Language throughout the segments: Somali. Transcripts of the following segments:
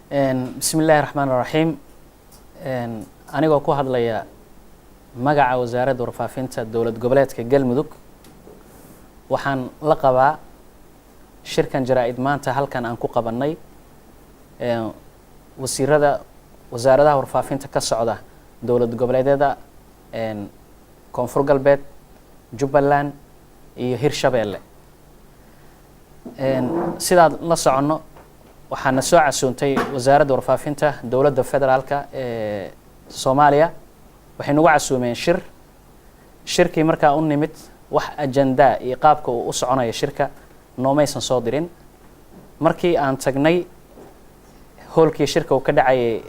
Bismi illaahi raxmaan raxiim. Anigoo ku hadlaya magaca Wasaaradda Warfaafinta Dowlad Goboleedka Galmudug, waxaan la qabaa shirkan jaraa-id maanta halkan aan ku qabanay wasiirada wasaaradaha warfaafinta ka socda dowlad goboleedyada Koonfur Galbeed, Jubbaland iyo Hirshabeelle. Sidaad la soconno, waxaana soo casuuntay Wasaaradda Warfaafinta Dowladda Federaalka ee Soomaaliya. Waxay nagu casuumeen shir. Shirkii markaa u nimid, wax ajandaa iyo qaabka uu u soconayo shirka noomaysan soo dirin. Markii aan tagnay hoolkii shirka uu ka dhacayay,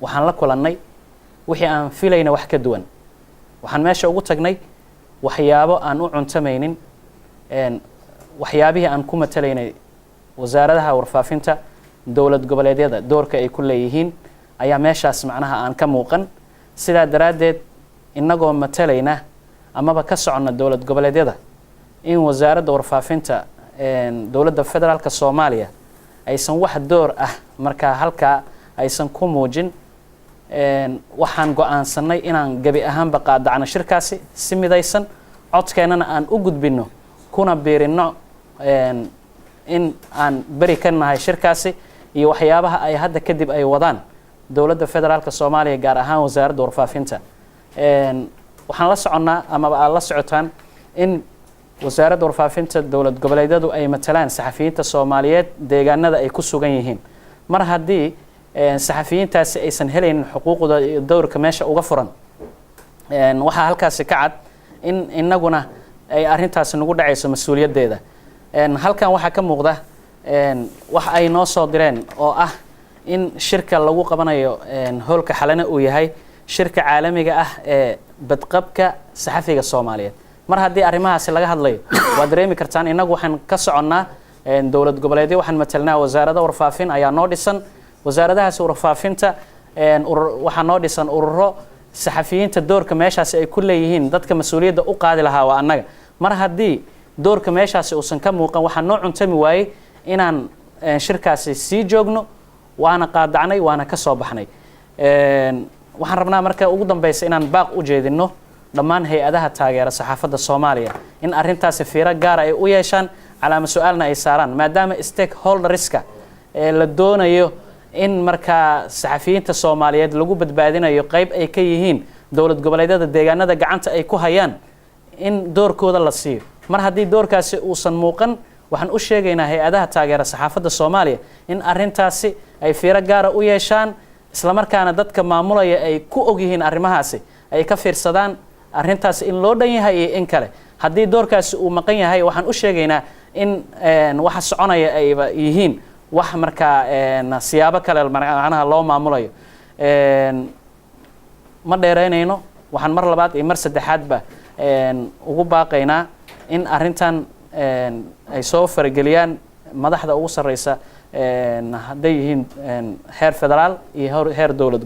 waxaan la kulannay wixii aan filayna wax ka duwan. Waxaan meesha ugu tagnay waxyaabo aan u cuntamaynin waxyaabihii aan ku matalaynay wasaaradaha warfaafinta dowlad goboleedyada. Doorka ay ku leeyihiin ayaa meeshaas macnaha aan ka muuqan. Sidaa daraaddeed, innagoo matalayna amaba ka soconna dowlad goboleedyada, in Wasaaradda Warfaafinta Dowladda Federaalka Soomaaliya aysan wax door ah markaa halkaa aysan ku muujin, waxaan go-aansanay inaan gebi ahaanba qaadacno shirkaasi si midaysan, codkeennana aan u gudbinno kuna biirinno in aan beri ka nahay shirkaasi iyo waxyaabaha ay hadda kadib ay wadaan Dowladda Federaalka Soomaaliya, gaar ahaan Wasaaradda Warfaafinta. Waxaan la soconnaa amaba aad la socotaan in Wasaaradda Warfaafinta dowlad goboleedyadu ay matalaan saxafiyiinta Soomaaliyeed deegaanada ay ku sugan yihiin. Mar haddii saxafiyiintaasi aysan helaynin xuquuqda iyo dowrka meesha uga furan, waxaa halkaasi ka cad in innaguna ay arrintaasi nagu dhacayso mas-uuliyaddeeda. Halkan waxaa ka muuqda wax ay noo soo direen oo ah in shirka lagu qabanayo hoolka Xalane uu yahay shirka caalamiga ah ee badqabka saxafiga Soomaaliyeed. Mar haddii arrimahaasi laga hadlayo, waad dareemi kartaan, innagu waxaan ka soconnaa dowlad goboleedyo, waxaan matelnaa wasaarado warfaafin ayaa noo dhisan. Wasaaradahaasi warfaafinta waxaa noo dhisan ururo saxafiyiinta. Doorka meeshaasi ay ku leeyihiin, dadka mas-uuliyadda u qaadi lahaa waa annaga. Mar haddii doorka meeshaasi uusan ka muuqan, waxaa noo cuntami waayey inaan shirkaasi sii joogno. Waana qaadacnay, waana ka soo baxnay. Waxaan rabnaa marka ugu dambeysa inaan baaq u jeedino dhammaan hay-adaha taageera saxaafadda Soomaaliya in arrintaasi fiiro gaara ay u yeeshaan, calaama su-aalna ay saaraan, maadaama stakeholderska ee la doonayo in markaa saxafiyiinta Soomaaliyeed lagu badbaadinayo qeyb ay ka yihiin dowlad goboleedyada deegaanada gacanta ay ku hayaan, in doorkooda la siiyo. Mar haddii doorkaasi uusan muuqan, waxaan u sheegaynaa hay-adaha taageera saxaafadda Soomaaliya in arrintaasi ay fiiro gaara u yeeshaan, islamarkaana dadka maamulaya ay ku ogyihiin arrimahaasi ay ka fiirsadaan arrintaasi in loo dhan yahay iyo in kale. Haddii doorkaasi uu maqan yahay, waxaan u sheegaynaa in waxa soconaya ayba yihiin wax markaa siyaabo kale macnaha loo maamulayo. Ma dheereynayno. Waxaan mar labaad iyo mar saddexaadba ugu baaqaynaa in arrintan ay soo farageliyaan madaxda ugu sarreysa, hadday yihiin heer federaal iyo heer dowlad.